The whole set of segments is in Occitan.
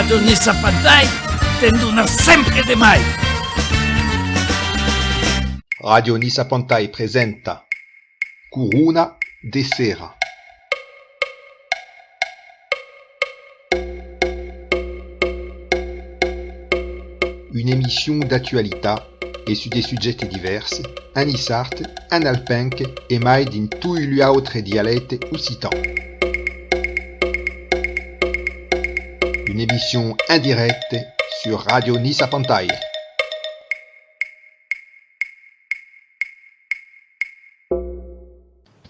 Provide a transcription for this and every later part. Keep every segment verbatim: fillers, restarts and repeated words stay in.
Ràdio Nissa Pantai te'n dona sempre de mai. Ràdio Nissa Pantai presenta Corona de Sera. Una emission d'actualitat e sus de subjèctes divèrs, en niçard, en alpenc e mai dins toi lu autre dialècte occitan. Una emission en dirècte sus Ràdio Nissa Pantai.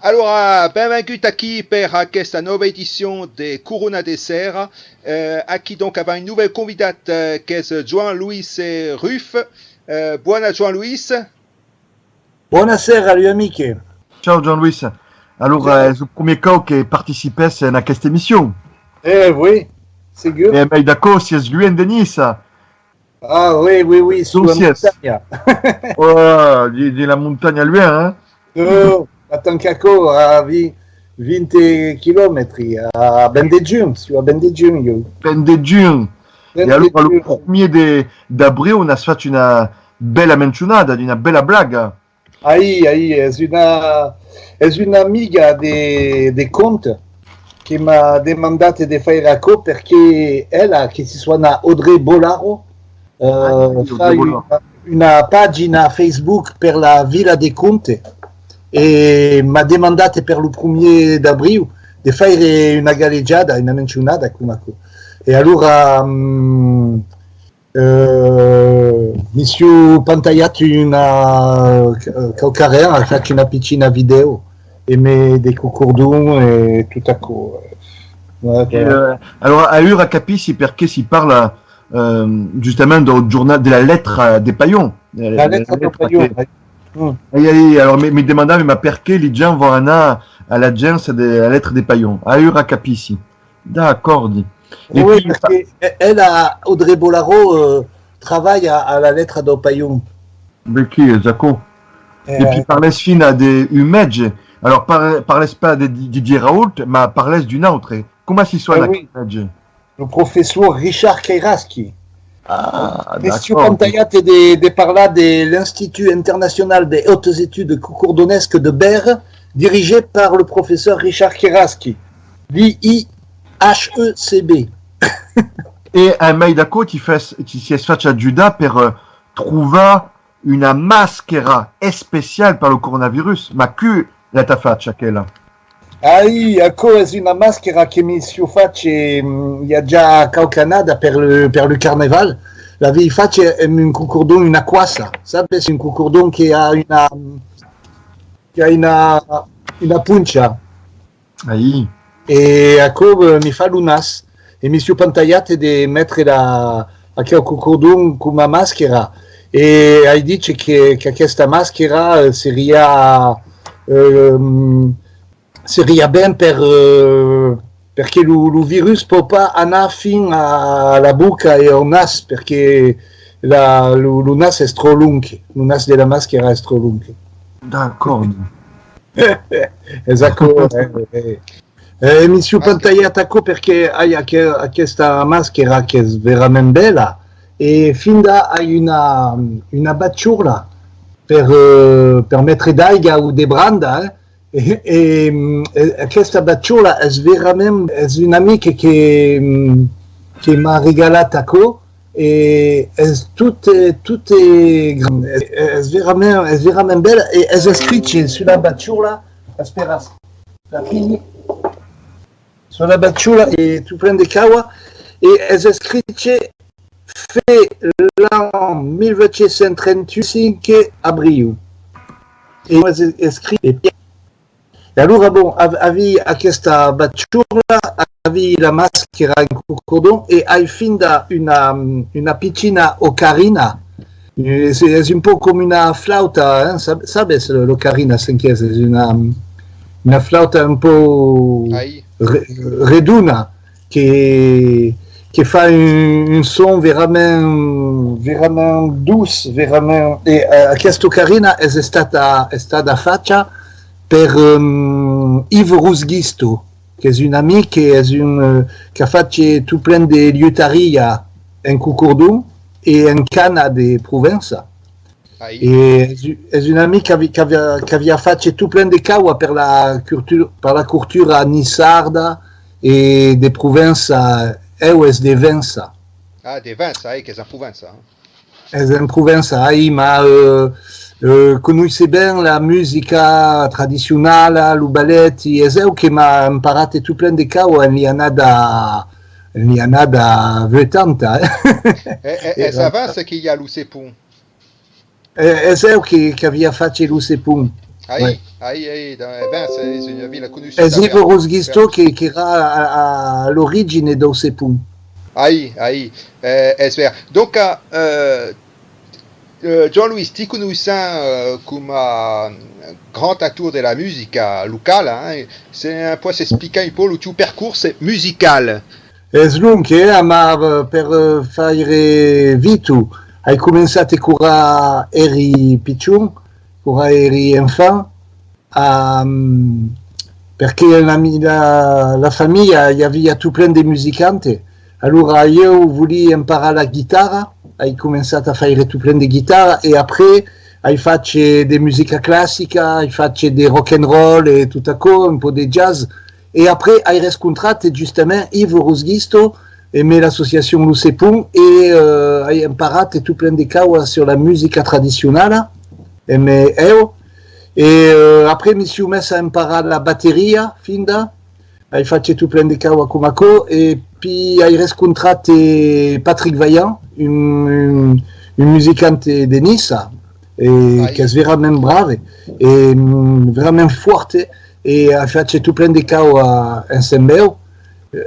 Alora, benvengut aquí per aquesta nòva edicion de Corona de Sera. Eh, aquí donc avèm un novèl convidat, eh, qu'es Joan-Loís, eh, Ruff. Eh, bòna Joan-Loís. Bòna sera, lu amics. Ciao Joan-Loís. Alora, es lo premier còp que participes en aquesta emission. Eh oui, segur. E mai d'aquò, siás luènh de Niça. Ah oui, oui, oui, sus la montanha. Oh, dins, dins la montanha luènh, hein? Non, pas tant qu'aquò, a vi-, vint quilomètres, a Bendejun, siáu a Bendejun, ieu. Bendejun. E alora, lo premier de, d'abriu, n'as fach una bèla mencionada, d'una bèla blaga. Aí, aí, es una, es una amiga de, de Conte que m'a demandat de faire aquò perque ela, que si sona Audrey Bolaro, eh, fa una, una pagina Facebook per la vila de Conte e m'a demandat per lo premier d'abriu de faire una galejada, una mencionada coma aquò. E alora, mm, Eh, mi siáu pantalhat una, eh, quauquaren, ai fach una pichina vidèo, e me de cocordon e tot aquò. Voilà, voilà. Eh, alora, aüra capissi perqué si parla, eh, justament dau jornal, de la letra de Palhon. La letra de Palhon, que... Aí, aí, alora, me, me demandavi, ma perqué li gents van anar a l'agéncia de la letra de Palhon. Aüra capissi. D'acòrdi. E oui, puèi, perque ela, Audrey Bolaro, eh, trabalha a la letra dau Palhon. Be qui es aquò? E puèi parles finda de un mètge. Alora, par-, parles pas de Di-, Didier Raoult, ma parles d'un autre. Coma si sona aquel mètge? Lo professor Richard Kairaski. Ah, me siáu pantalhat de, de parlar de l'Institut International des Hautes Études Cocordonesques de Berre, dirigé par le professeur Richard Kairaski, l'I I H E C B. E en mai d'aquò, ti fes, ti siás fach ajudar per, eh, trovar una masquera especial per lo coronavirus, ma cu la t'a fach aquela? Aí, aquò es una masquera que mi siáu fach, mm, i a ja quauque annada per le, per le carnaval. L'avii fach amb un cocordon, una coassa, sabes? Un cocordon que a una, que a una, una poncha. Aí. E aquò, eh, mi fa lo nas. E mi siáu pantalhat de metre la, aqueu cocordon coma masquera. E ai dich que, qu'aquesta masquera, eh, seriá, eh, seriá ben per, eh, perque lo, lo virus pòu pas anar fin a la boca e au nas, perque la, lo, lo nas es tròp long, lo nas de la masquera es tròp long. D'acòrdi. Es aquò, eh, eh. Eh, mi siáu pantalhat aquò perque ai aqu-, aquesta masquera qu'es verament bèla, e finda ai una, una bachorla per, eh, per metre d'aiga o de branda, eh. E, e, e aquesta bachorla es verament, es un amic que, que m'a regalat aquò, e es tot, eh, tot, eh, gran, es, es verament, es verament bèl, e es escrich sus la bachorla, esperas, la fini, sus la bachorla, e tot plen de caua, e es escrich, fait l'an mil vuit cents trenta-cinc abriu. E es escrich, e E alora, bon, av-, avii aquesta bachorla, avii la masquera en cocordon e ai finda una, una pichina ocarina. Es, es un pauc coma una flauta, hein, sab-, sabes, lo-, l'ocarina, cen qu'es? Es una, una flauta un pauc re-, redona. Que, que fa un, un son verament, verament doç, verament, e, eh, aquesta ocarina es estada, estada facha per, ehm, Yves Rousguisto. qu'es un amic, qu'es un, eh, qu'a fach tot plen de lutariá en cocordon e en cana de Provença. Ai. E es, es un amic qu'avi-, qu'avia, qu'avia fach tot plen de caua per la cultu-, per la cultura niçarda e de Provença, eu es de Vença. Ah, de Vença, ai, qu'es en Provença, eh. Es en Provença, ai, ma, eh, eh, conoisse ben la musica tradicionala, lo ballet, e es eu que m'a emparat tot plen de caua en li annada, en li annada vuitanta, eh. E, e, es a Vença que i a lo Cepon. Eh, es eu que, qu'avia fach lo Cepon. Ai, ai, ai, da-, e ben, es una vila conoscuda. Es Ivo Rosguisto que, qu'èra a, a, a l'origina dau Cepon. Ai, ai, eh, es ver. Donc, eh, eh, Jean-Louis, ti conoissèm, eh, coma grand actor de la musica locala, eh, se pòs explicar un pauc lo tieu percors musical? Es long, eh, ma, eh, per, eh, faire vito, ai començat quora èri pichon, quora èri enfant, a, perque la mi-, la, la familha i avia tot plen de musicante, alora ieu volí emparar la guitarra, ai començat a faire tot plen de guitarra, e après ai fach de musica classica, ai fach de rock and roll e tot aquò, un pauc de jazz, e après ai rescontrat justament Ivo Rosguisto, emé l'associacion Lo Cepon, e, eh, ai emparat tot plen de caua sur la musica tradicionala, emé eu, e, eh, après mi siáu mes a emparar la bateria, finda, ai fach tot plen de caua coma aquò, e pi ai rescontrat, eh, Patrick Vaillant, un, un, un musicante de Niça, e qu'es verament brave, e, mm, verament fòrt, e ai fach tot plen de caua ensemble.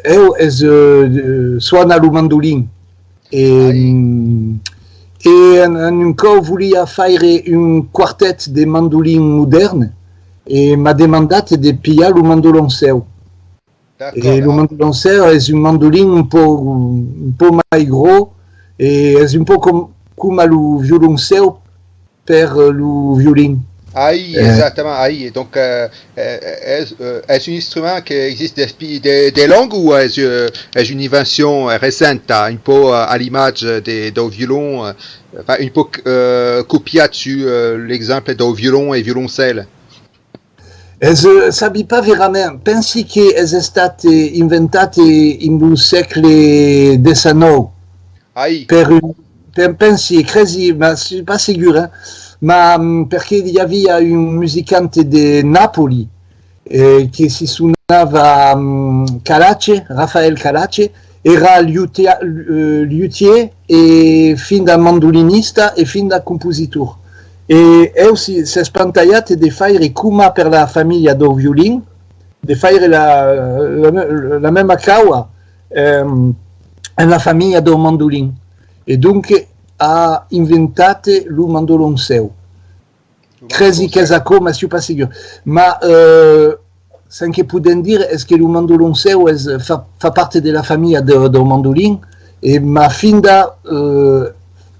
Eu es, eh, sòna lo mandolin. E, mm, e en, en un còp volia faire un quartet de mandolin modèrne, e m'a demandat de pilhar lo mandoloncèu. E lo mandoloncèu es un mandolin un pauc, un pauc mai gròs, e es un pauc com, coma lo violoncèu per, eh, lo violin. Ai, eh, exactament, ai. E donc, eh, eh, es, eh, es un instrument qu'existe despí de, de long o es, eh, es una invencion, eh, recenta, un pauc, eh, a l'imatge de, dau violon, eh, enfin, un pauc, eh, copiat sus, eh, l'exemple dau violon e violoncèl? Es, eh, sabi pas verament. Pensi que es estat, eh, inventat, eh, en lo sègle dètz-e-nòu. Ai. Per un, pen-, pensi, cresi, ma soi pas segur, eh? Ma, mm, perque i avia un musicante de Napoli, eh, que si sonava, mm, Calace, Rafael Calace, èra liutia-, eh, liutier e finda mandolinista e finda compositor. E eu si, s'es pantalhat de faire coma per la familha dau violin, de faire la, la, la mema caua, ehm, en la familha dau mandolin. E donc a inventat lo mandoloncèu. Cresi qu'es aquò, ma soi pas segur. Ma, eh, cen que podèm dire es que lo mandoloncèu es, fa, fa part de la familha de, dau mandolin, e ma finda, eh,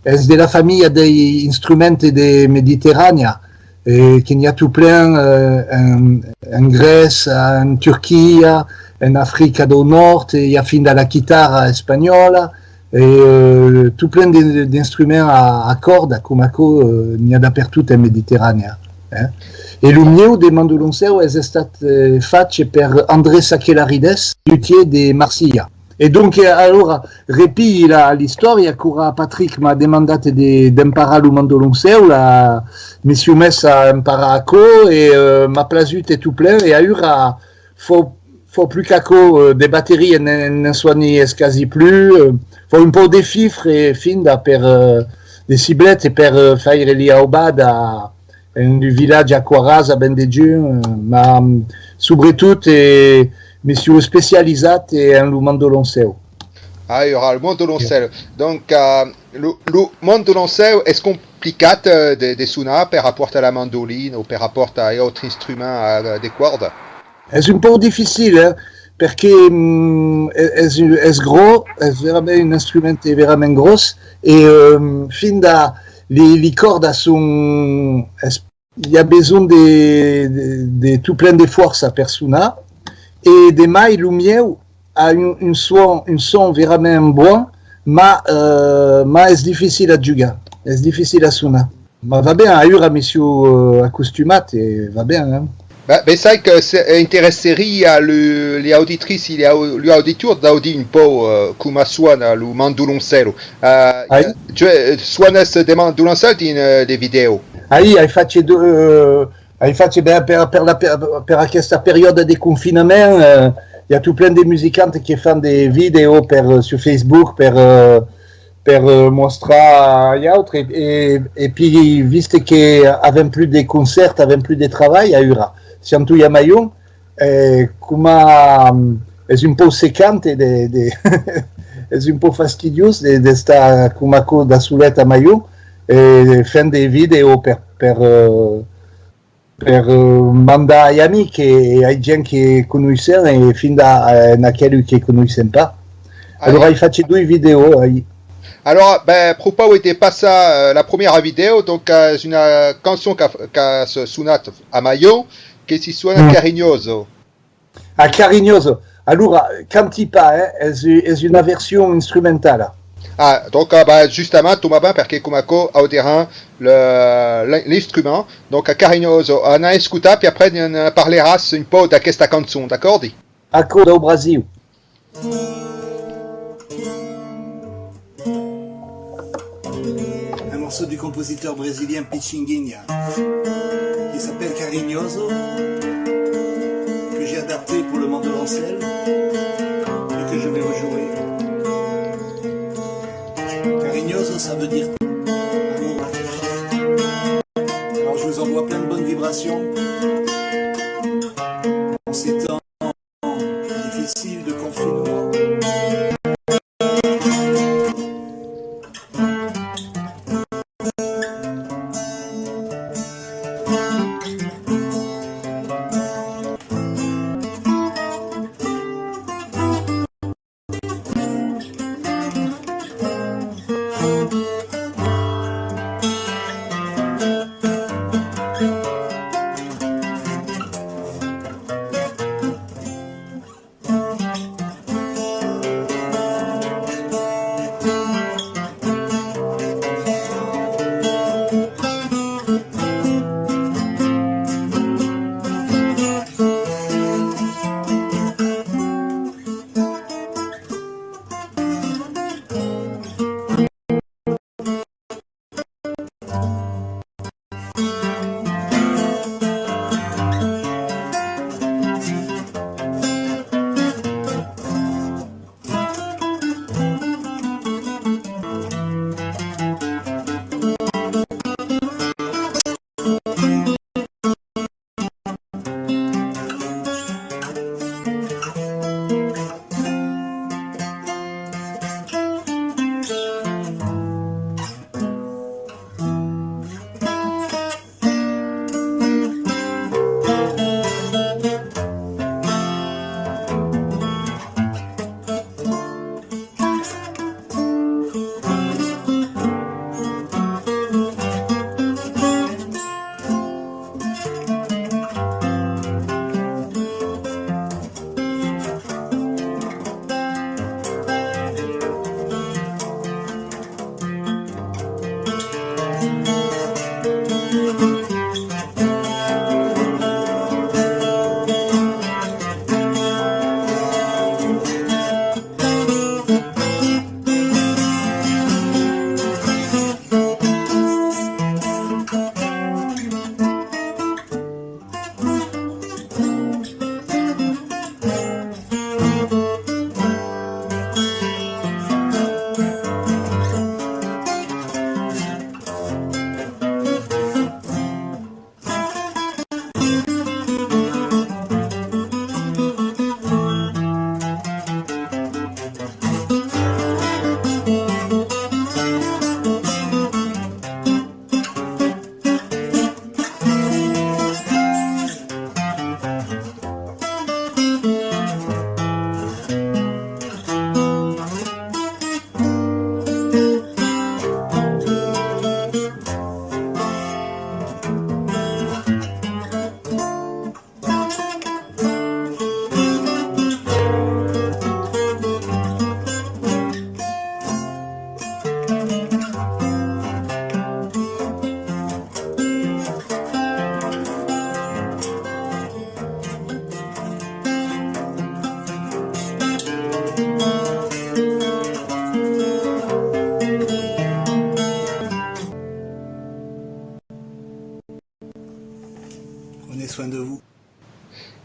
es de la familha dei instruments de Mediterranèa, eh, que n'i a tot plen, eh, en, en Grècia, en Turquia, en Africa dau Nòrd, e i a finda la quitarra espanhòla, e, eh, tot plen de, d'instruments a, a còrda, coma aquò, eh, n'i a dapertot en Mediterranèa, eh. E lo mieu de mandoloncèu es estat, eh, fach per André Saquelarides, lutier de Marsilha. E donc, eh, alora, repilhi la, l'istòria, quora Patrick m'a demandat de, d'emparar lo mandoloncèu, la, mi siáu mes a emparar aquò, e, eh, m'a plasut e tot plen, e aüra, fau, fau plus qu'aquò, eh, de bateria ne'n, ne'n sòni escasi plus, eh, fau un pauc de fifre, finda per, eh, de ciblets e per, eh, faire li aubada en un vilatge a Coarasa, ben de junh, eh, ma, mm, subretot, eh, mi siáu especializat, eh, en lo mandoloncèu. Ah, i aurà lo mandoloncèu. Donc, eh, lo, lo mandoloncèu es complicat, eh, de, de sonar per rapòrt a la mandolina o per rapòrt a autres instruments, eh, de còrda? Es un pauc dificil, eh, perque, mm, es, es, es gros, es verament un instrument verament gros, e, ehm, finda li, li còrdas son, es, i a besonh de, de, de tot plen de fòrça per sonar, E de mai, lo mieu a un, un son, un son verament bon, ma, eh, ma es dificil a jugar, es dificil a sonar. Ma va ben, aüra me siáu, eh, acostumat e va ben, eh. Ben, bessai que se, eh, interesseriá lu, li auditritz e li au-, lu auditors d'audir un pauc, eh, coma sona lo mandoloncèlo. Eh, Ai. Eh, tu, eh, sonas de mandoloncèl dins, eh, de vidèo? Ai, ai fach do-, eh, ai fach, ben, per, per la, per, per aquesta periòda de confinament, eh, i a tot plen de musicants que fan de vidèo per, eh, sur Facebook, per, eh, per, eh, mostrar a l'autre, e, e, e pi, viste que avèm plus de concèrt, avèm plus de trabalh, aüra, siam tot a maion, eh, coma, mm, es un pauc secant de, de, es un pauc fastidiós de, d'estar coma aquò da solet a maion, e fèm de vidèo per, per, eh, per, eh, mandar ai amics e ai gents que conoissèm e finda, eh, en aquelu que conoissèm pas. Ai. Alora ai fach doi vidèo, ai. Alora, ben, pròpau de passar, eh, la promiera vidèo, donc, eh, es una cançon qu'a, qu'a s-, sonat a maion, que si sona Mm. Carinhoso. A Carinhoso. Alora, canti pas, eh? Es, es una version instrumentala. Ah, donc, ah, bah, justament, toma ben, perque coma aquò audiràn le, l'in-, l'instrument. Donc, a Carinhoso, anam escotar, pi après, ne'n parleràs un pauc d'aquesta cançon, d'acòrdi? Aquò dau Brasiu. Un morceau du compositeur brésilien Pixinguinha, qui s'appelle Carinhoso, que j'ai adapté pour le mandoloncelle et que je vais rejouer. Carinhoso, ça veut dire amour. Alors je vous envoie plein de bonnes vibrations en ces temps difficile de confinement.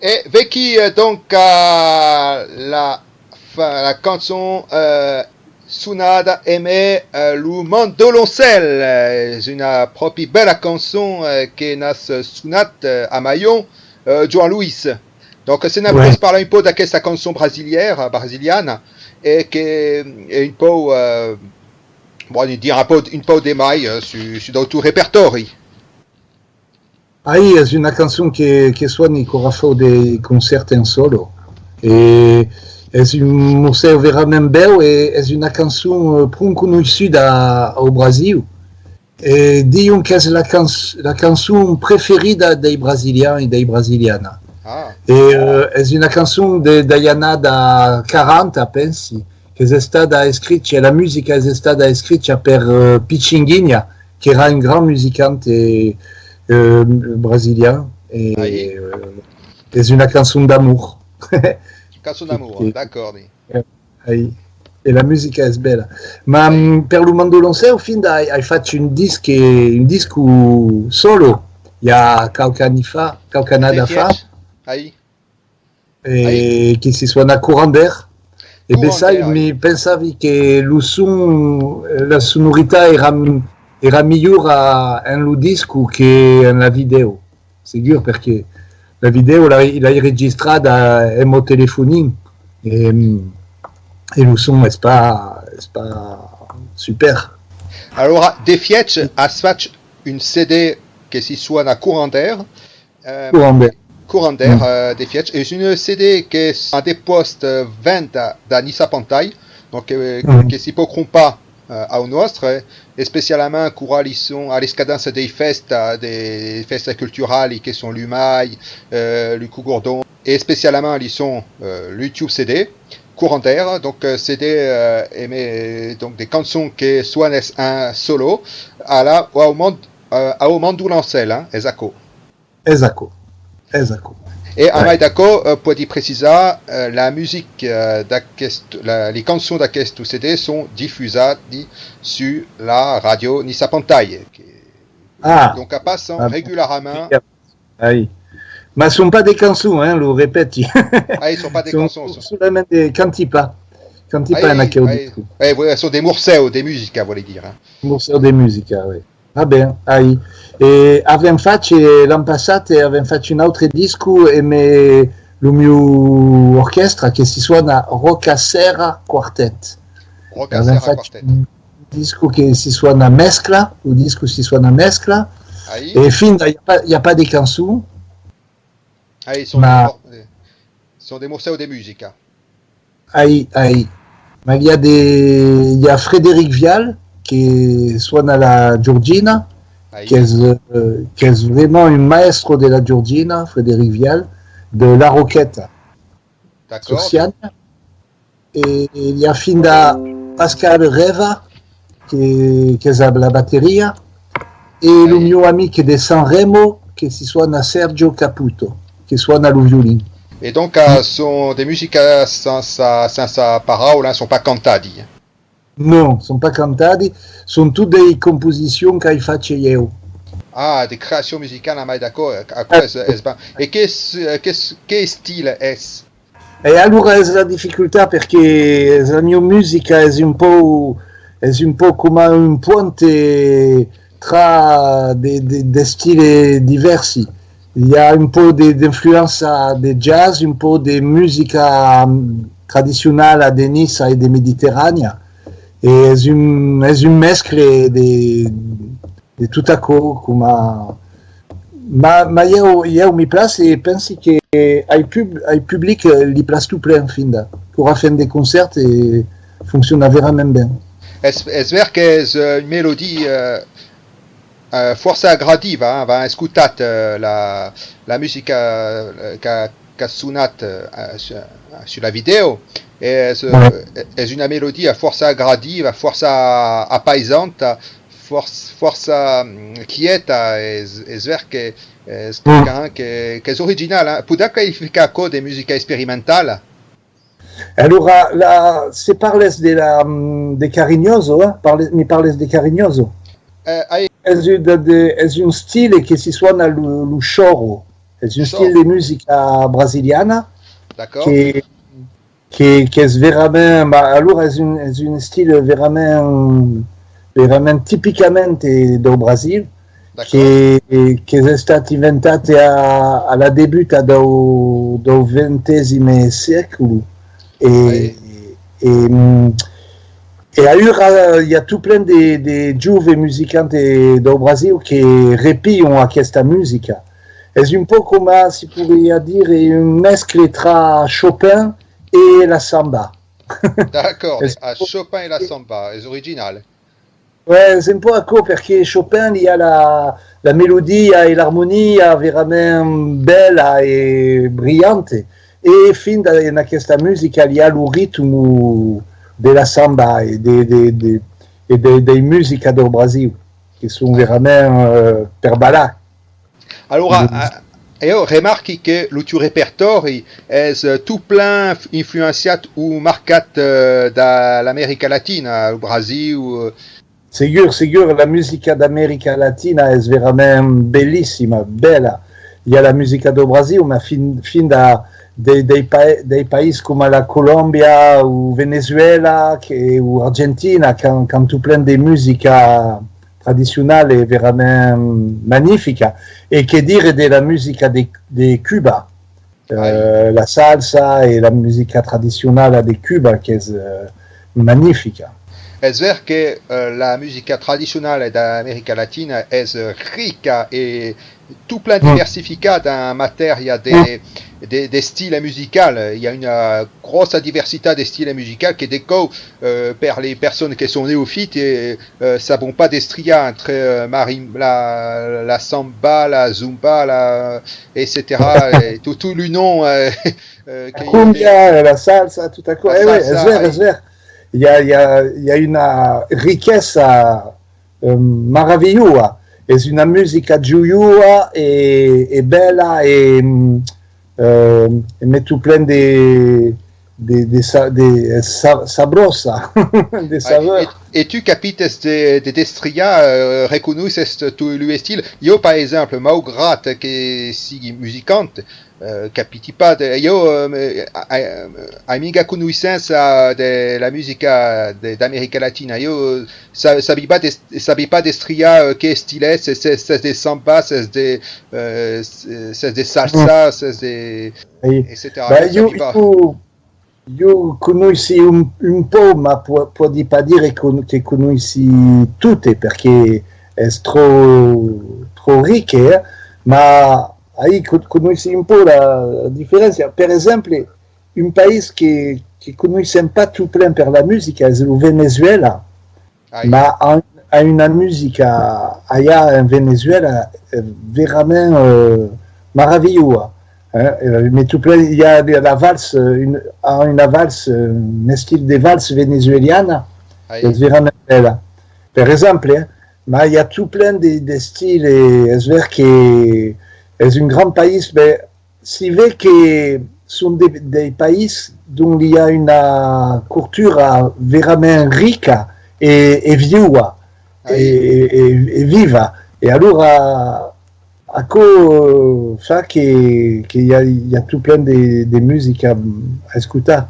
E vequí, eh, donc, eh, la, fa- la cançon, eh, sonada emé, eh, lo mandoloncèl. Eh, es una pròpi bèla cançon, eh, que n'as sonat, eh, a Maion, eh, Joan Loís. Donc, se n'as Ouais. Pòs parlar un pauc d'aquesta cançon brasilièra, brasiliana, e que, e un pauc, eh, bon, dire un pauc, un pauc de mai, eh, sus, sus d'autres repertòris. Aí, es una cançon que, que sòni quora fau de concèrt en solo. E es un morcèu verament bèu e es una cançon, eh, pron conoissuda au Brasiu. E dion qu'es la canç-, la cançon preferida dei brasilians e dei brasilianas. Ah. E, eh, es una cançon de, dei annada quaranta, pensi, qu'es estada escricha, la musica es estada escricha per, eh, Pixinguinha, qu'èra un grand musicant, eh, eh, brasilian. E, Aí. Eh, es una cançon d'amor. Cançon d'amor, que, que, d'acòrdi. Eh, aí. E la musica es bèla. Ma, mm, per lo mandoloncèu, finda, ai, ai fach un disc, eh, un disco solo, i a quauque ani fa, quauque annada fa. Aí. E que si sona Courant d'air. E bessai, mi pensavi que lo son, la sonoritat èra, èra milhora en lo disco que en la vidèo, segur, perque la vidèo l'ai, l'ai registrada em'au telefonin e, e lo son es pas, es pas super. Alora, d'efiech, as fach un C D que si sona Courant d'air, Eh, Courant d'air. Courant d'air, eh, d'efiech. Es un C D que s'an depausit, eh, venda da Nissa Pantai, donc, eh, que si pòu crompar, eh, au nòstre, especialament quora li son a l'escadença dei fèstas, dei fèstas culturalas que son lu Mai, eh, lu Cogordon, e especialament li son, eh, lu tieu C D, Courant d'air, donc, eh, C D, eh, emé, donc, de cançons que sònes en solo, a la, au mand-, eh, au mandoloncèl, hein, es aquò. Es aquò. Es aquò. E amai d'aquò, eh, pòdi precisar, eh, la musica, eh, d'aquest, la, li cançons d'aquest C D son difusadi sus la ràdio Nissa Pantai, que, ah, donc, a passan regularament. Aí. Ma son pas de cançons, hein, lo repeti. Ah, son pas de cançons, son solament de cantipas. Cantipas en aqueu disco. Eh, oui, son de morcèus de musica, vòli dire, hein. Morcèus de musica, oui. Ah ben, aí. E avèm fach, eh, l'an passat, e avèm fach un autre disco emé lo mieu orquèstra que si sona Ròca Sèrra Quartet. Ròca Sèrra Quartet. Avèm fach un disco que si sona Mescla, lo disco si sona Mescla. Aí. E finda, i a pas, i a pas de cançon. Aí, son de mor-, eh, son de morcèus de musica. Aí, aí. Ma i a de, i a Frédéric Vial, que sona la giorgina, qu'es, eh, qu'es vraiment un maestro de la giorgina, Frédéric Vial, de La Roqueta, sur Siana. E, e i a finda Pascal Reva, que, qu'es a la bateria, e lo mieu amic de San Remo, que si sona Sergio Caputo, que sona lo violin. E donc, eh, son de musicas sensa, sensa paraula, son pas cantadi. Non, son pas cantadi, son tot dei composicions qu'ai fach ieu. Ah, de creacion musicala, mai d'acòrd, aquò es, es ben. E que, que, que estil es? E alora es la dificultat, perque es la mieu musica es un pauc, es un pauc coma un pont tra de, de, d'estils divèrsi. I a un pauc de, d'influença de jazz, un pauc de musica, mm, tradicionala de Nissa e de Mediterranèa. E es un, es un mescle de, de tot aquò, coma, ma, ma ieu, ieu mi plas e pensi que ai pub-, ai public, eh, li plas tot plen, finda. Quora fèm de concèrt e fonciona verament ben. Es, es ver qu'es, eh, una melodia, eh, eh, fòrça agradiva, hein, avèm escotat, eh, la, la musica, eh, qu'a, qu'a sonat, eh, su, sus la vidèo, e es, eh, es una melodia fòrça agradiva, fòrça apaisanta, fòrç-, fòrça, mm, quieta, es, es ver que es quicòm que, qu'es original, hein. Pòdi qualificar aquò de musica experimentala? Alora, la, se parles de la, mm, de Carinhoso, hein, parles, mi parles de Carinhoso. Eh, ai- Es un, de, de, es un estile que si sona lo, lo choro. Es un estil de musica brasiliana que, que, qu'es verament, ma, alora es un, es un estil verament, verament tipicament dau Brasil, que, qu'es estat inventat a, a la debuta dau, dau ventesime sècul e, e, e aüra i a tot plen de, de joves musicants dau Brasil que repilhon aquesta musica. Es un pauc coma, si podriá dire, un mescle tra Chopin e la samba. D'acòrd, a Chopin e la samba, es original. Ouais, es un pauc aquò, perque Chopin li a la, la melodia e l'armonia verament bèla e brilhante, e finda en aquesta musica li a lo ritme de la samba e de, de, de, e de, dei musica dau Brasil, que son verament, eh, per balar. Alora, eh, eu remarqui que lo tiu repertòri es, eh, tot plen influenciat o marcat, eh, da l'America Latina, lo Brasil, eh. Segur, segur, la musica d'America Latina es verament bellissima, bèla. I a la musica dau Brasil, ma fin, finda dei, dei, pa, dei país coma la Colòmbia o Venezuela que, o Argentina, qu'an, qu'an tot plen de musica tradicionala e verament magnifica. E que dire de la musica de, de Cuba? Eh, la salsa e la musica tradicionala de Cuba, qu'es, eh, magnifica. Es ver que, eh, la musica tradicionala d'America Latina es, eh, rica e tot plen diversificada en matèria de, de, d'estil musical. I a una gròssa diversitat d'estil musical que de còups, eh, per lei personas que son neofitas, eh, eh, sabon pas destriar entre, eh, marim-, la, la samba, la zumba, la, etcetèra. E tot, tot lo nom, eh, eh, que i a. La cumbia, la salsa, tot aquò. Eh, oui, es ver, es ver. I a, i a, i a una riquesa, eh, maravilhosa. Es una musica joiosa e, e bèla e, eh, e met tot plen de, de, de, sa, de sa, sabrosa, de saveur. E, e tu capites de, de destriar, eh, reconoisses tot lo estil? Ieu, per exemple, maugrat que sigui musicant, eh, capiti pas. De, ieu, eh, ai, ai miga conoissença de la musica de, d'America Latina. Ieu, eh, sa, sabi pas des, sabi pas destriar, eh, que estil es, s'es, s'es de samba, s'es de, eh, s'es de salsa, s'es de, etcetèra. Ieu, ieu conoissi un, un pauc, ma po, pòdi pas dire que, que conoissi tot, perque es tròp, tròp ric, eh? Ma ai, co, conoissi un pauc la, la diferéncia. Per exemple, un país que, que conoissèm pas tot plen per la musica es lo Venezuela. Ma a, a una musica allà en Venezuela, eh, verament, eh, maravilhosa. Eh, eh, met tot plen, i a la vals, eh, un, a una vals, eh, un estil de vals venezueliana, es verament bèla. Per exemple, eh, ma i a tot plen de, d'estil, e es ver que es un grand país, ben, si ve que son de, dei país dont i a una cultura verament rica e, e viua e, e, e viva. E alora aquò, eh, fa que, que i a, i a tot plen de, de musica a escotar.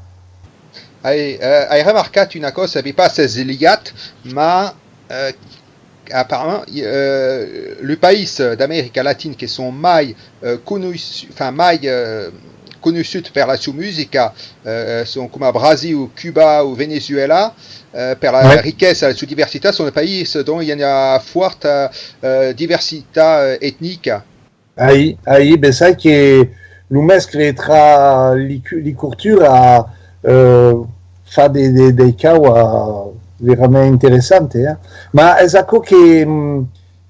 Ai, eh, ai remarcat una còsa, sabi pas s'es liat, ma, eh, apparentament, eh, lu país d'America Latina que son mai, eh, conoissu-, enfin, mai, eh, conoissut per la sua musica, eh, son coma Brasil, Cuba o Venezuela, eh, per la riquesa e la sua diversitat, son de país dont i a una fòrta, eh, diversitat, eh, etnica. Ai, ai, bessai que lo mescle tra li, li cultura, eh, fa de, de, dei causas verament interessante, eh. Ma es aquò que, mm,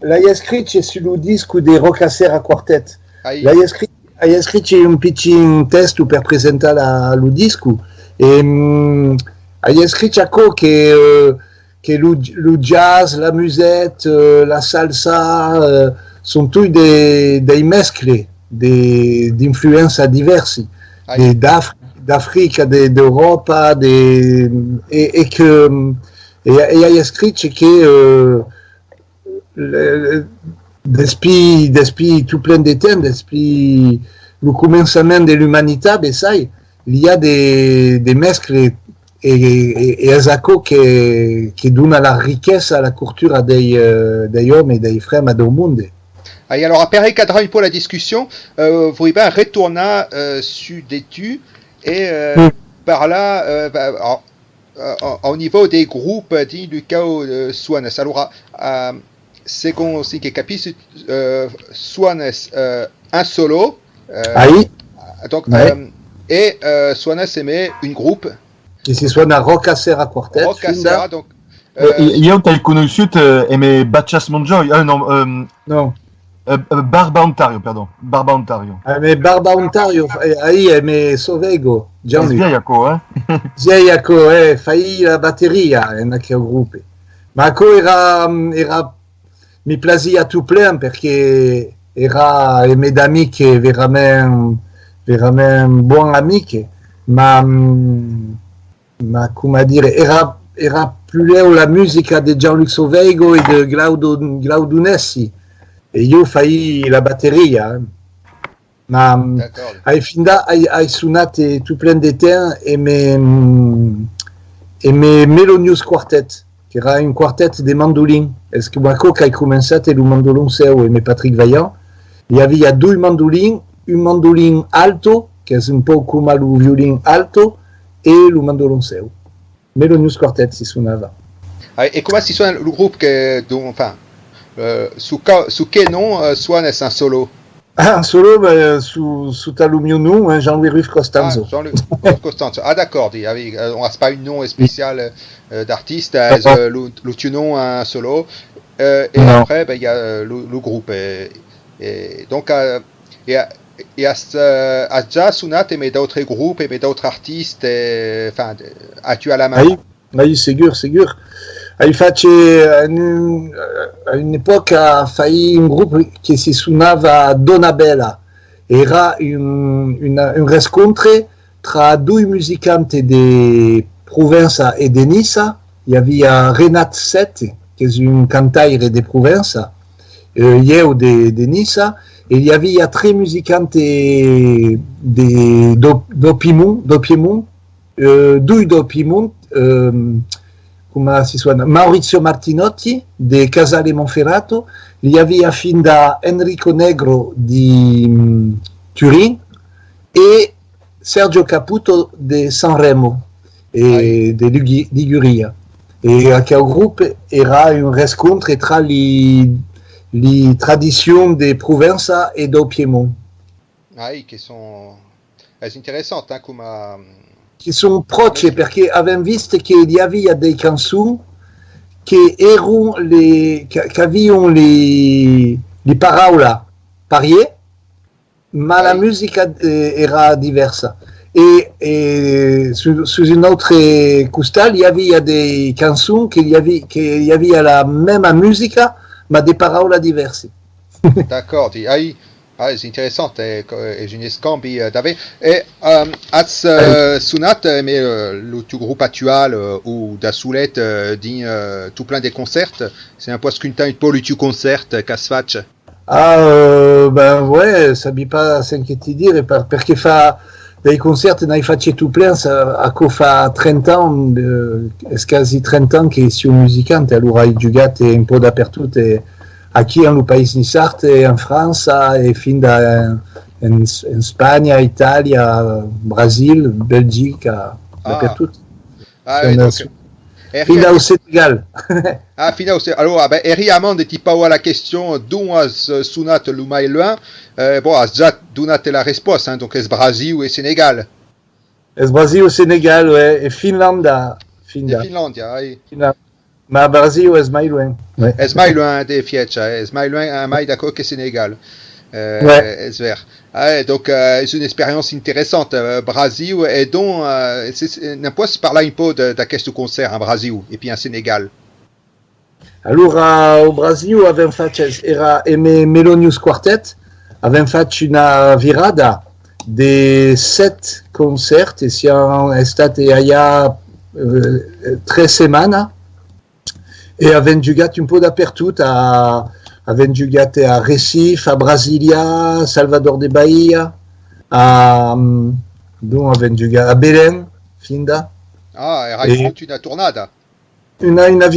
l'ai escrich sus lo disc de Ròcassera Quartet. L'ai escrich, ai escrich un pichin tèxto per presentar la, lo disc. E, mm, ai escrich aquò que, eh, que lo, lo jazz, la musette, eh, la salsa, eh, son tuts de, dei mescles de, d'influenças divèrsi, de, d'Af-, d'Africa, de, d'Euròpa, de, e, e que, e, e ai escrich que, eh, le, Despí, despí tot plen de temps, despí lo començament de l'umanitat, bessai, li a de, de mescles e, e, e es aquò que, que dona la riquesa a la cultura dei, eh, dei òmes, dei fremas dau monde. Ai, alora, per recadrar un pauc la discussion, eh, voliá ben retornar eh, sus de tu e eh, parlar eh, ben, a, a, au nivèu dei grops dins lo quau eh, sonas. Alora, eh, segon cen que capissi, eh, sonas eh, en solo, eh, Aí, donc, ouais. eh, e eh, sonas emé un grop, Que se sona Roca Serra Quartet, Roca finda. Serra, donc, Euh, eh, ieu t'ai conoissut eh, emé Bachas Montjòi, euh, non, euh, Non. euh, euh, Barba Ontario, perdon, Barba Ontario. Emé Barba Ontario, eh, aí, emé Sovego, Es Jean-Luc. Vièlh aquò, eh? Jei aquò, eh, faí la bateria en aquel grop. Ma aquò èra, èra, mi plasiá tot plen perque èra emé d'amics verament, verament bons amics, ma, ma coma dire, èra, èra plus lèu la musica de Jean-Luc Sovego e de Glaudo, Glaudo Nessi, e ieu faí la bateria, eh. Ma D'acòrd. ai finda, ai, ai sonat eh, tot plen de temps emé, emé Melonius Quartet, qu'èra un quartet de mandolin. Es coma aquò qu'ai començat e lo mandoloncèu emé Patrick Vaillant. I aviá doi mandolins, un mandolin alto, qu'es un pauc coma lo violin alto, e lo mandoloncèu. Melonius Quartet si sonava. Ah, e coma si sona lo grop que, donc, enfin, eh, sous, ca- sous quel nom eh, sonas en solo? Ah, en solo, ben, sous, sota lo mieu nom, hein, Jean-Louis Ruff Ah, Costanzo. Jean-Luc Costanzo. Ah, d'acòrd, i aviá, eh, on a pas un nom especial eh, d'artista, es eh, lo, lo tieu nom en solo. Eh, e Non. Après, ben, i a eh, lo, lo grop. Eh, e donc, eh, e, e as, eh, as ja sonat emé d'autres grops, emé d'autres artistas, eh, enfin, de- actualament. Aí, aí, segur, segur. Ai fach eh, en un, eh, a una epòca faí un grop que si sonava Dona Bella. Èra un, una, un rescontre tra doi musicants de Provença e de Niça. I aviá Renat Sette, qu'es un cantaire de Provença, eh, ieu de, de Niça, e i aviá tres musicants de, dau, dau Piemont, dau Piemont, eh, doi dau Piemont, eh, coma si sona, Maurizio Martinotti de Casale Monferrato, li aviá finda Enrico Negro de mm, Turin e Sergio Caputo de Sanremo e de Ligi- Liguria. E aquel grop èra un rescontre tra li, li tradicions de Provença e dau Piemont. Ai, que son... Es interessant, hein, coma... Que son pròches, perque avèm vist que li aviá dei cançons que èron le, que, qu'avián le, le paraulas parier, ma la musica eh, èra divèrsa. E, e sus, sus un autre costat, li aviá dei cançons que li aviá, que li aviá la mèma musica, ma de paraulas divèrsi. D'acòrd, e ai, ah, es interessant, eh, co- es un escambi eh, d'aver. E um, as eh, sonat eh, emé eh, lo tieu grop actual eh, o da solet eh, dins eh, tot plen de concèrts? Se ne pòs contar un pauc lo tieu concèrt eh, qu'as fach? Ah, euh, ben ouais, sabi pas cen que ti dire, per, perque fa dei concèrts n'ai fach tot plen, sa- aquò fa trenta ans, eh, es quasi trenta ans que siáu musicant, alora ai jugat eh, un pauc dapertot, eh, aquí en lo país niçard, eh, en França, e finda en, en, en Espanha, Itàlia, Brasil, Belgica, dapertot. Ah, oui, donc, Finda au Senegal. Ah, finau, se- alora, ben, èri a mand de ti pauar la question, dont as eh, sonat lo mai luènh? Eh, bon, as ja donat la respòsta, hein, donc es Brasiu e Senegal. Es Brasiu, Senegal, ouais, e Finlanda. De Finlàndia, ai. Ma Brasiu es mai luènh. Ouais. Es mai luènh de fiècha, eh, es mai luènh eh, mai d'aquò que Senegal. Eh, Ouais. Es ver. Ah, eh, donc, eh, es una experiéncia interessanta. Eh, Brasiu, e donc, eh, se- se- ne pòs parlar un pauc de- d'aqueste concèrt en Brasiu e puis en Senegal? Alora, au Brasiu, avèm fach, èra emé Melonius Quartet, avèm fach una virada de sèt concèrts e siam estat allà eh, tres setmanas e avèm jugat un pauc dapertot a, Avèm jugat a Recife, a Brasília, Salvador de Bahia, a, donc avèm jugat a Belém, finda. Ah, èra e... tota una tornada. Una, una,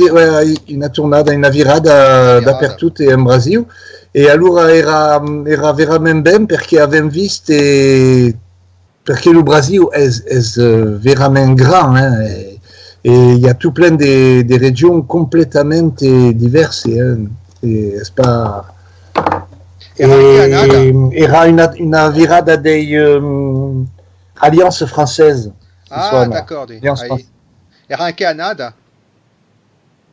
una tornada, una virada dapertot e en Brasiu. E alora èra, èra verament ben perque avèm vist e perque lo Brasiu es, es verament grand, hein, e, e i a tot plen de, de regions completament divèrsi, hein, e es pas... Èra en qué annada? Èra una, una virada dei um, Alliance Française. Ah, d'acòrdi. Èra en qué annada?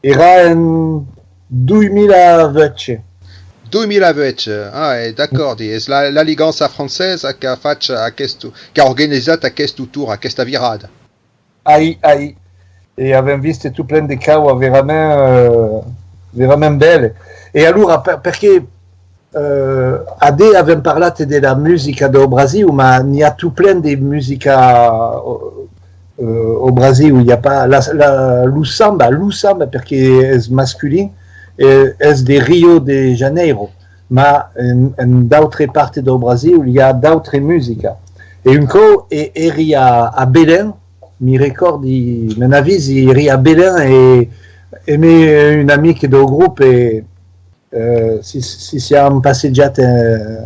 Èra en dos mila vuech. Dos mila vuech, ah, e d'acòrdi. Es la, l'Aliança Francesa qu'a fach aqueste, qu'a organizat aqueste torn, aquesta virada. Ai, ai. E avèm vist tot plen de caua verament, euh, verament bèle. E alora, per, perque euh, adé avèm parlat de la musica dau Brasiu, ma n'i a tot plen de musica euh, au Brasiu. I a pas la, la, lo samba, lo samba perque es masculin, eh, es de Rio de Janeiro, ma en, en d'autre part dau Brasiu i a d'autre musica. E un còp e, èri a, a Belém, mi recòrdi, me n'avisi, èri a Belém e, e me un amic dau grop e, eh, si, si siam passejat en,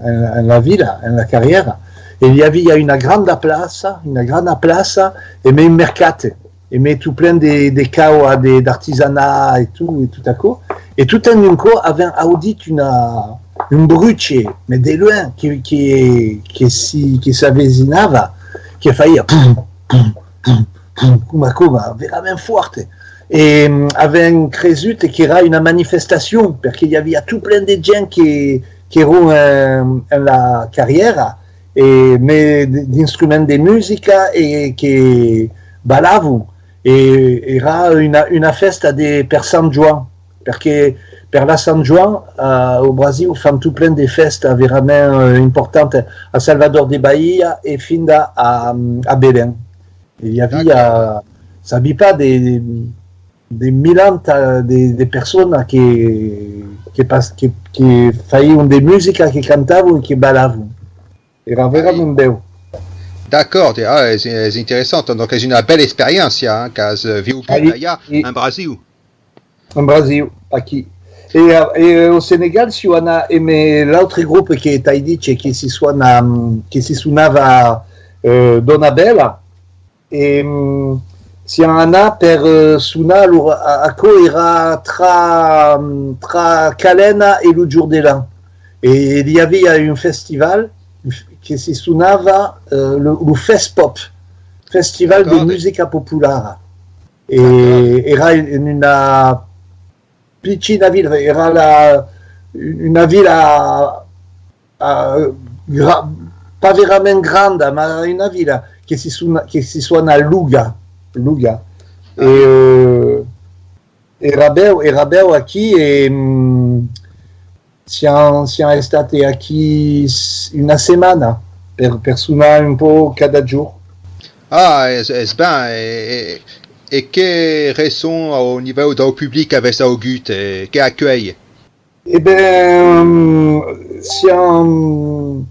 en, en la vila, en la carrièra, e i avia una granda plaça, una granda plaça, e me un mercat, e me tot plen de, de caua, de, d'artisanat e tot, e tot aquò. E tot en un còp avèm audit una, un bruche, me de luènh, que, que, que si, que s'avesinava, que faia pum, pum, pum, pum, coma, coma, verament fòrt. E avèm cresut qu'èra una manifestacion, perque i avia tot plen de gents que, qu'èron en, en la carrièra, e me d'instruments de musica e que balavon. E èra una, una fèsta de, per Sant Joan, perque per la Sant Joan, eh, au Brasiu fan tot plen de fèstas verament eh, importantas a Salvador de Bahia e finda a, a Belém. E i avia, sabi pas, de, de, de milanta de, de personas que, que, pas, que, que faíon de musica, que cantavan e que balavon. Èra verament bèu. D'acòrdi, ah, es, es interessant. Donc es una bèla experiéncia hein, qu'as viugut allà en Brasiu. En Brasiu, aquí. E, e au Senegal siu anat emé l'autre grop que t'ai dich que si sona, que si sonava eh, Dona Bella. E siam anat per eh, sonar, alora aquò èra tra, tra Calena e lo Jordelan. E li avia un festival que si sonava eh, lo, lo Fespop, Festival de Musica Populara. E èra en una pichina vila, èra la, una vila uh, gra, pas verament granda, ma una vila que si sona, que si sona Luga, Luga. E uh, èra bèu, èra bèu aquí e um, siam, siam estat aquí una setmana per, per sonar un pauc cada jorn. Ah, es, es ben, e, e, e que resson au nivèu dau public avètz augut, e que acuèlh? E ben, siam,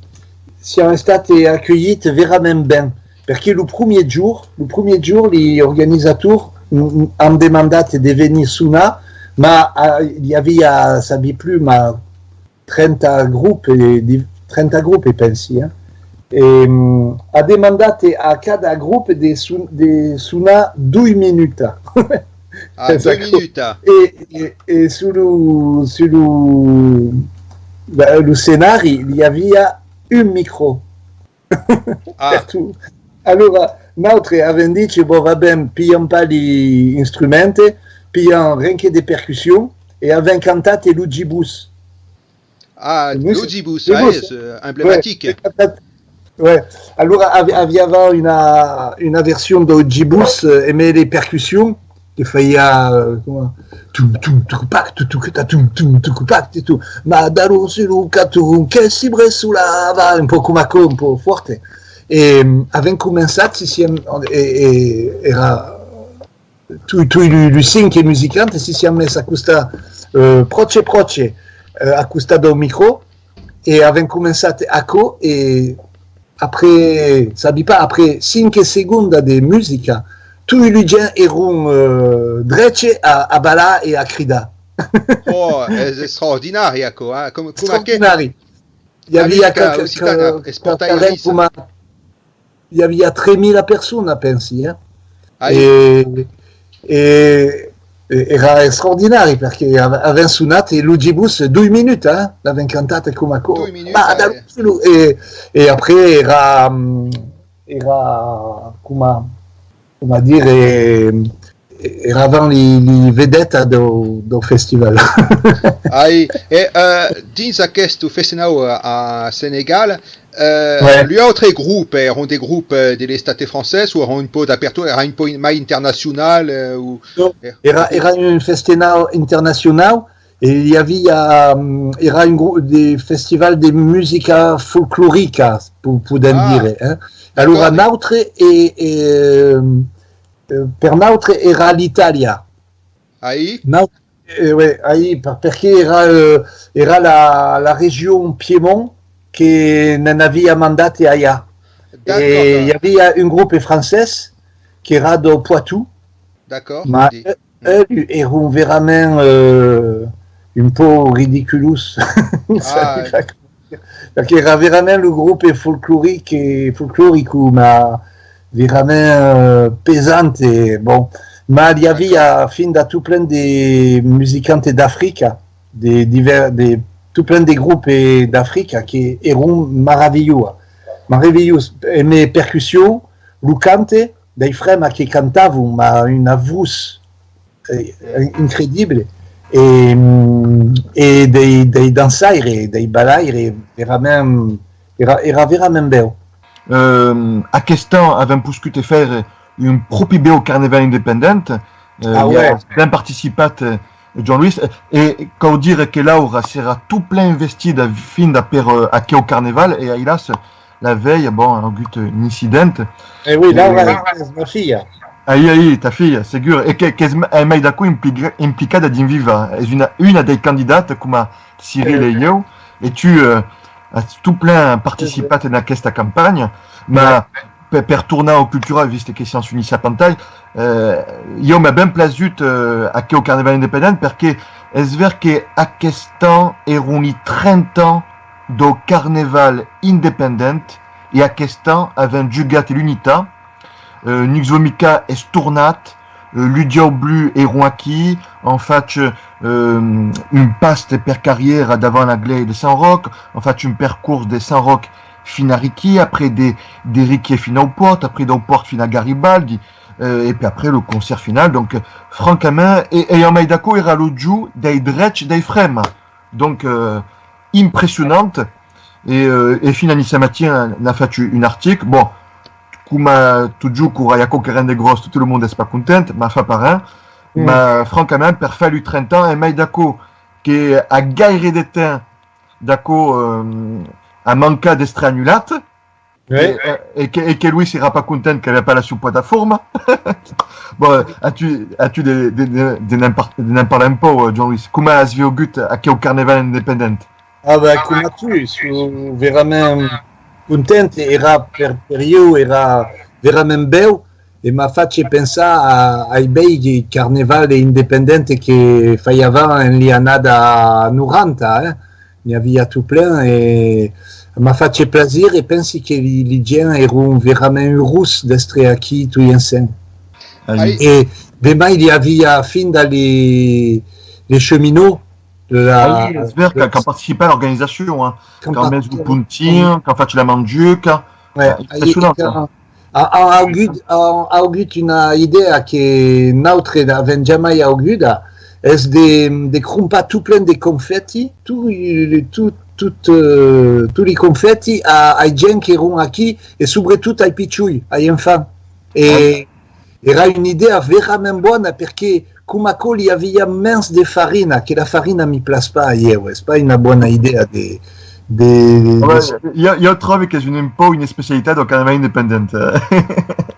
siam estat acuelhits verament ben, perque lo premier jorn, lo premier jorn, li organizators han demandat de venir sonar, ma li avia, sabi plus, ma trenta grops, trenta grops, pensi, eh? E, ha demandat a cada grop de, son, de sonar doi minutas. Ah, doi minutas. E, e, e sul, sul lo, lo scenari li avia un micro. Ah. Pertot. Alora, nautre avèm dich, bon, va ben, pilham pas li instruments, pilham renque de percussion e avèm cantat lo gibus. Ah, lo gibus, ah, es emblematic. Ouais. Alora aviava una, una version dau gibus eh, emé li percussions que faia eh, tum tum tucupac tucuta tum tum tucupac tu ma dalon su lo caturon que si bressolava un pauc coma aquò, un pauc fòrt e avèm començat si siam e, e, èra tui, tui lu, lu cinc musicants si siam mes a costar eh, pròche pròche eh, a costat dau micro, e avèm començat aquò, e après, sabi pas, après cinc segondas de musica, toi lu gents èron, eh, dreches a, a balar e a cridar. Oh, es extraordinari aquò, eh? Com, coma que... Extraordinari. I aviá qualque, qualque, coma, i aviá tres mila personas, pensi, eh? E, e, e èra extraordinari, perque av-, avèm sonat e lo gibus, doi minutas, eh? L'avèm cantat coma aquò. Doi minutas, eh. E, e après èra, mm, èra, coma, coma dire, èravan li, li vedetas dau, dau festival. Ai, e, eh, dins aqueste festenau a, a Senegal, eh, lu autres grops, èran de grops, eh, de l'estat francés o èran un pauc dapertot, èra un pauc mai internacional, eh, o... Non, èra, èra un festenau internacionau, e i aviá, mm, èra un gru-, de festival de musica folclorica, po-, podèm dire, eh. Alora, nautre e, e, eh, per nautre èra l'Itàlia. Ai? Nau-, eh, ouais, ai, per-, perque èra, eh, èra la, la region Piemont que ne'n aviá mandat aià. E i aviá un grop francés qu'èra dau Poitou. D'acòrd. Ma, eh, Eles èron verament, eh, un pauc ridiculos. Perque èra verament lo grop folcloric e folclorico, ma verament, eh, pesant e, bon. Ma li aviá fin da tot plen de musicantes d'Africa, de diver-, de tot plen de grops d'Africa que èron maravilhós, maravilhós. E me percussion, lo cante, dei fremas que cantavan, ma una votz, eh, incredible, e, mm, e dei, dei dançaires, dei balaires, verament, èra, èra verament bèu. Ehm, aquest an avèm poscut faire un pròpi bèu carneval independent. Eh, i a ben participat, eh, Joan Luís, eh, e cau dire que Laura s'èra tot plen investida finda per, eh, aqueu carneval, e ailàs, la velha, bon, a agut un incident. E oui, Laura es ma filha. Ai, ai, ta filha, segur. E que, qu'es m-, e mai d'aquò implica-, implicada dins Viva. Es una, una dei candidatas coma Cyril e ieu. E tu, eh, as tot plen participat en aquesta campanha. Ma per, per tornar au cultural, vist que siam sus Niça Pantai, eh, ieu m'a ben plasut, eh, aqueu carneval independent, perque es ver que aquest an èron li trenta ans dau carneval independent, e aquest an avèm jugat l'unitat, eh, Nux Vomica es tornat, eh, lu Diaus Blus èron aquí, an fach, eh, un paste per carriera davant la glèia de Sant Ròc, an fach un percors de Sant Ròc fin a Riquier, après de, de Riquier fin au Pòrt, après dau Pòrt fin a Garibaldi, eh, e puèi après lo concèrt final. Donc, eh, francament, e, e a mai d'aquò èra lo jorn dei drechs dei fremas. Donc, eh, impressionant. E, eh, e fin a Niça Matin n'a fach un article. Bon, coma totjorn quora i a quauquaren de gròs, tot lo monde es pas content, ma fa pas ren. Ma francament, per far lu trenta ans, e mai d'aquò que a gaire de temps d'aquò, eh, a mancat d'èstre annulat, e, eh, e que, e que Luis èra pas content qu'aviá pas la sua plataforma. Bon, as tu, as tu de, de, de, de ne'n par-, de ne'n parlar un pauc, eh, Joan Luis? Coma as viugut aqueu carneval independent? Ah ben, coma tu, soi verament content, èra per, per ieu, èra verament bèu, e m'a fach pensar a, ai bèi carneval independent que faiavan en li annada noranta, eh? N'i aviá tot plen, e m'a fach plasir, e pensi que li, li gents èron verament urós d'èstre aquí toi ensems. E de mai li aviá finda li, li cheminots, La, ah oui, es ver qu'an, qu'an participat a l'organizacion, hein. Qu'an mès lo pontin, qu'an fach la manduca. Ouais, impressionant, hein. An, an augut, an augut una idèa que nautres n'avèm jamai auguda, es de, de crompar tot plen de confèti, tot, tot, eh, tot li confèti a, ai gents qu'èron aquí, e subretot ai pichoi, ai enfants. E, Èra una idèa verament bòna, perque coma aquò li aviá mens de farina, que la farina mi plas pas a ieu, es pas una bòna idèa de, de, de... Ah ouais, ieu, ieu tròbi qu'es un, un pauc una especialitat dau carnaval independent.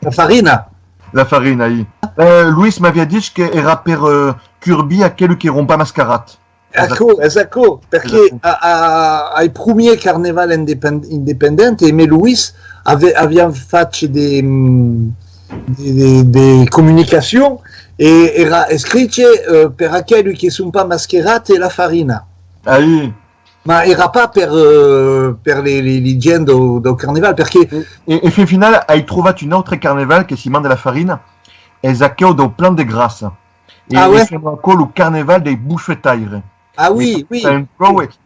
La farina? La farina, oui. Eh, Luis m'aviá dich que èra per, eh, curbir aquelu qu'èron pas mascarats. Aquò, es aquò, perque a, a, ai promier carneval independ-, independent, Aimé Louis ave-, aviam fach de, mm, de, de, de comunicacion e èra escrich, eh, per aquelu que son pas masquerats e la farina. Ai. Ma èra pas per, eh, per li, li, li gents dau, dau carneval, perque... E, e, e fin final, ai trovat un autre carneval que si manda la farina, es aqueu dau Plan de Grassa. E, ah ouais? E sembla aquò lo carneval dei bufetaires. Ah oui, oui. E,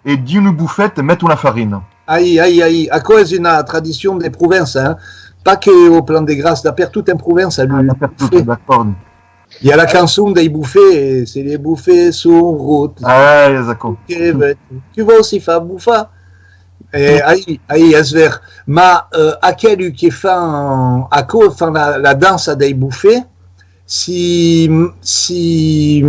e dins lo bufet meton la farina. Ai, ai, ai, aquò es una tradicion de Provença, hein. Pas que au Plan de Grassa, dapertot en Provença, lo, ah, dapertot, lo bufet. D'acòrd. I a la cançon dei bufets, eh, se les bufets sont rots. Ah, es aquò. Que veux-tu, tu vas aussi faire bouffer. Eh, ai, ai, es ver. Ma, eh, aquelu que fan aquò, fan la, la dança dei bufets, si, si,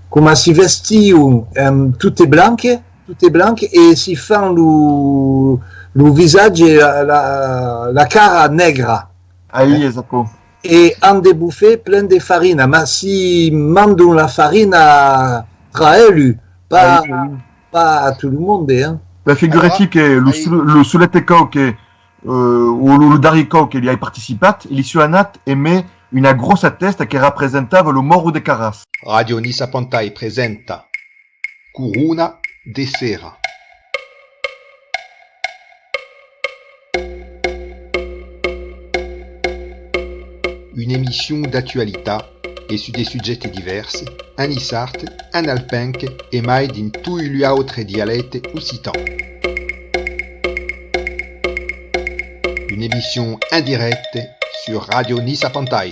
coma si vestion, em, tot blanc, tot blanc, e si fan lo, lo visatge, la, la, la cara negra. Ai, es aquò. E an de bufet plen de farina, ma si mandon la farina tra elu, pas, ai, ai, pas a tot lo monde, hein. Ben, figurètz-i que lo sol-, lo solet còup que, eh, o lo, lo darrier còup que li ai participat, li soi anat emé una gròssa tèsta que representava lo mòro de Carràs. Ràdio Nissa Pantai presenta Corona de Sera. Una emission d'actualitat e sus de subjèctes divèrs, en niçard, en alpenc e mai dins toi lu autres dialèctes occitans. Una emission en dirècte sus Ràdio Nissa Pantai.